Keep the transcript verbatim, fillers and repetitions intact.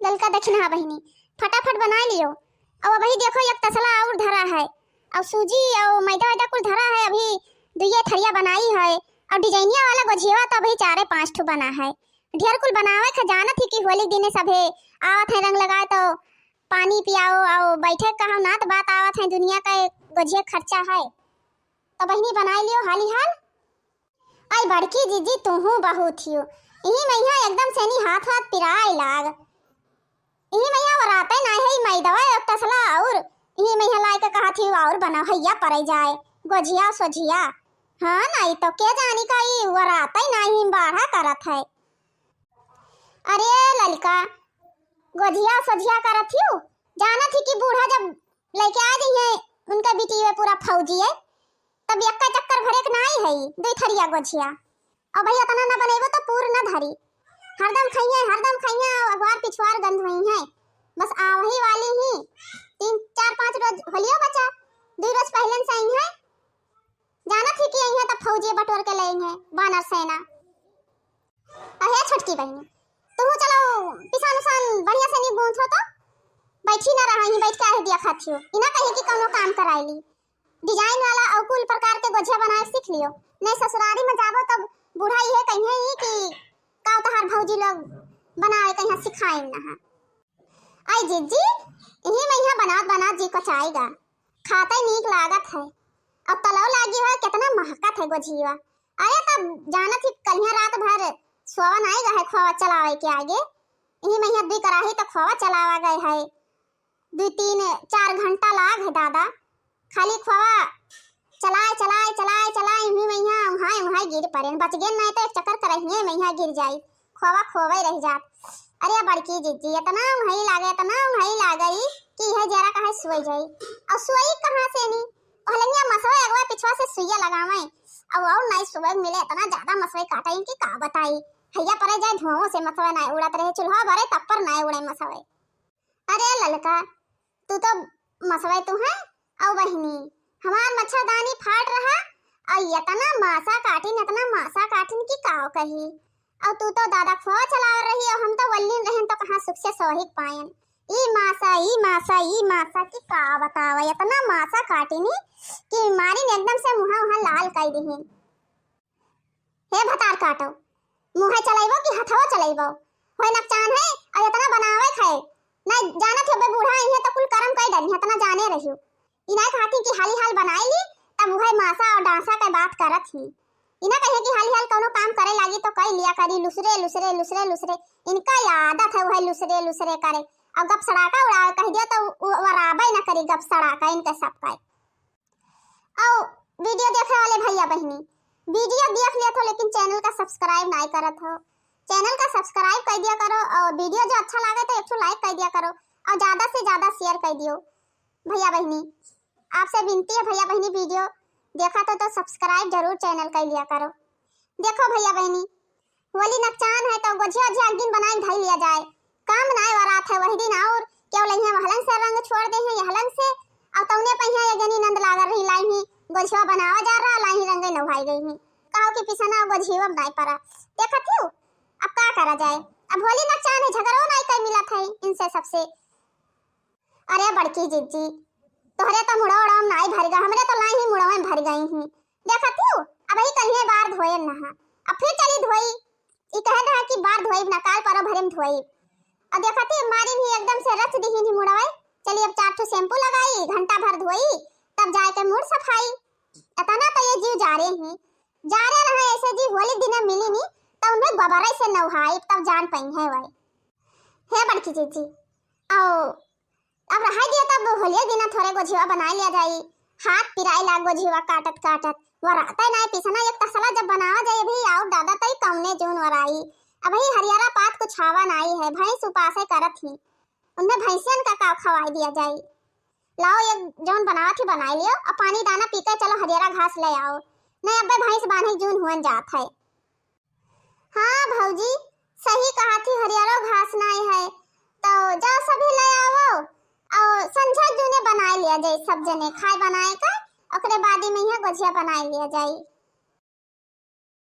ललका दखिनहा बहिनी, फटाफट बनाइ लियो। अउ अबही देखो, एक तसला अउर धरा है, अउ सूजी अउ मैदा वैदा कुल धरा है, अबही दुइये थरिया बनाई है, अउ डिजाइनिया वाला गोझिया तो अबही चारे पाँच ठो बना है। ढेर कुल बनावे क जानत ही कि होली दिने सभे आवत है रंग लगाए, तो पानी पियाओ अउ बैठे कहव ना, तो बात आवत है दुनिया का गोझिया खर्चा है। तो बहिनी बनाइ लियो हाली हाल। आई बड़की जीजी, तुहू बहुत हियो। इही मइहाँ एकदम से नी हाथ वाथ पिराए लाग। इही मइहाँ वराते नाई है, ई मैदवा एक तसला अउर इही मइहाँ लाइके कहत हियो अउर बनाओ, हैया परे जाए गोझिया सोझिया। हाँ, नाई तो के जानी का ई वराते नाई ही बाढ़ा करत है। अरे ललका, गोझिया सोझिया करत हियो, जानत ही कि बूढ़ा जब लइके आ जइहे उनका बिटिया पूरा फौजी है, तब एक्का चक्कर भरे के नाई है दुई थरिया गोझिया। अउ भई अतना न बनेबो तो पूर न धरी, हरदम खइहे, हरदम खइहे, अउ अगवार पिछवार गंध हुई है। बस आवही वाली ही, तीन चार पाँच रोज होलियो बचा, दुई रोज पहिले से आई है, जानत ही कि आई है तब फौजी बटोर के ले आई है बानर सेना। अहे छोटकी बहिनी, तुहू चलो पिसान उसान बढ़िया से नी गूंथो तो, बैठी ना रहा ही, बैठ के आहे दिया खाथियो, इना कहे कि कौनो काम कराइली। डिजाइन वाला अउ कुल प्रकार के गोझिया बनाए सीख लियो, नहीं ससुरारी में जाबो तब बूढ़ा इहे कहिए ही कि का तोहार भौजी लोग बनावे कहीं सिखाइन ना। आई जीजी, इही मइहाँ बनात बनात जी कोचाइगा, खाते नीक लागत है। अब तलव लागी है, कितना महकत है गोझिया। अरे तब जानत ही कलिया रात भर सोवा नाई गए खोवा चलावे के आगे, इही मइहाँ दुई कराही तो खोवा चलावा गए है, दुई तीन चार घंटा लाग है दादा। खाली खोवा चलाए, चलाए, चलाए, चलाए, इही मइहाँ उहाँ, उहाँ गिर परेन। बच गेन, नाई तो एक चक्कर करहिए मइहाँ गिर जाई, खोवा खोवे रह जात। अरे बड़की जीजी, इतना उहाँ लागे, इतना उहाँ लागे कि यह जरा कहे सोई जाई। अउ सोई कहाँ से नी? पहलनिया मसवे अगवा पिछवा से सुइया लगावे। अउ, अउ नाई सोवे मिले, इतना ज्यादा मसवे काटे कि का बताई। हैया परे जाए धुआं से मसवे नाई उड़त रहे, चूल्हा बरे तब पर नाई उड़े मसवे। अरे ललका, तू तो मसवे तू है, अउ बहिनी, हमार मच्छरदानी फाट रहा, अउ इतना मासा काटिन, इतना मासा काटिन कि काव कही। अउ तू तो दादा खोवा चलाव रही, अउ हम तो वल्लीन रहन तो कहाँ सुख से सोहिक पायन। ई मासा, ई मासा, ई मासा कि का बतावा, इतना मासा काटिनी कि मारिन एकदम से मुहा उहा लाल कई दिहिन। हे भतार काटो, मुँहे चलइबो कि हथवो चलइबो? होय नकचान है, अउ इतना बनावे खाए। नहीं जानत हो बे बूढ़ा, इहे तो कुल करम कई डरी, इतना जाने रहियो। इनाय खाती कि हाली हाल बनाई ली, तब उहे मासा अउ डांसा के बात करत ही। इना कहे कि हाली हाल कौनो काम करे लागी तो कई लिया करी, लुसरे, लुसरे, लुसरे, लुसरे। इनका आदत है उहे लुसरे, लुसरे करे। अउ गप सड़ाका उड़ावे कह दिया तो उ, उ, वराबे न करी गप सड़ाका इनके सब का। अउ video देखे वाले भैया बहिनी, video देख लिया थो, लेकिन channel का subscribe नाई करत हो। Channel का subscribe कर दिया करो, अउ video जो अच्छा लागे तो एक ठो like कर दिया करो, अउ ज्यादा से ज्यादा share कर दियो। भैया बहिनी, आपसे विनती है भैया बहिनी, video देखा तो, तो subscribe जरूर channel कर लिया करो। देखो भैया बहिनी, होली नकचान है तो गोझिया ओझिया एक दिन बनाई धई लिया जाए। काम नाय वरात है वही दिन, और केव लइहे वहलन से रंग छोड़ दे हैं यहलन से, और तौने पहिया ये जनी नंद लागल रही, लाई ही गोझिया बनावा जा रहा, लाई ही रंगे नौहाई गई ही। कहो कि पिसना गोझिया बनाई परा। देखत हियो, अब का करा जाए, अब होली नकचान है, झगड़ो नाय कई मिलत है इनसे सबसे। अरे बड़की जिज्जी, तोहरे तो मुड़ो उड़ो में नाई भर गा, हमरे तो लाई ही मुड़ो में भर गई ही। देखत हियो, अबही कल्हे बार धोए नहा, अब फिर चली धोई। ई कहे रहा कि बार धोइब ना, काल परो भरे में धोइब। अब देखत ही मारिन ही एकदम से रच दिहिन ही मुड़वे। चली अब चार ठो shampoo लगाई, घंटा भर धोई, तब जाए के मुड़ सफाई। इतना तो ये जीव जा रहे ही, जा रहे रहे ऐसे जीव होली दिने मिली नी, तब उन्हें गोबरे से नौहाई, तब जान पई है वही। हे बड़की जिज्जी, आओ अब रहाई दिया, तब होलिया दिना थोरे गोझिवा बनाए लिया जाई। हाथ पिराए लाग गोझिवा काटत काटत। वराते नाय पिसना एक तसला जब बनावा जाई, अभी आओ दादा तई कौने जून वराई। अबही हरियरा पात कुछ हवा नाई है, भैंस उपासे करत ही। उन्हें भैंसियन का काव खवाई दिया जाई। लाओ एक जौन बनावत ही बनाए लियो, अब पानी दाना पी के चलो हरियरा घास ले आओ। नहीं अबे भैंस बांधे जून हुअन जात है। हाँ भौजी, सही कहा थी, हरियरो घास नाई है, तो जाओ सभी ले आवो, और संझा जूने बनाए लिया जाए, सब जने खाए बनाए का, ओकरे बाद में यहाँ गोझिया बनाए लिया जाए।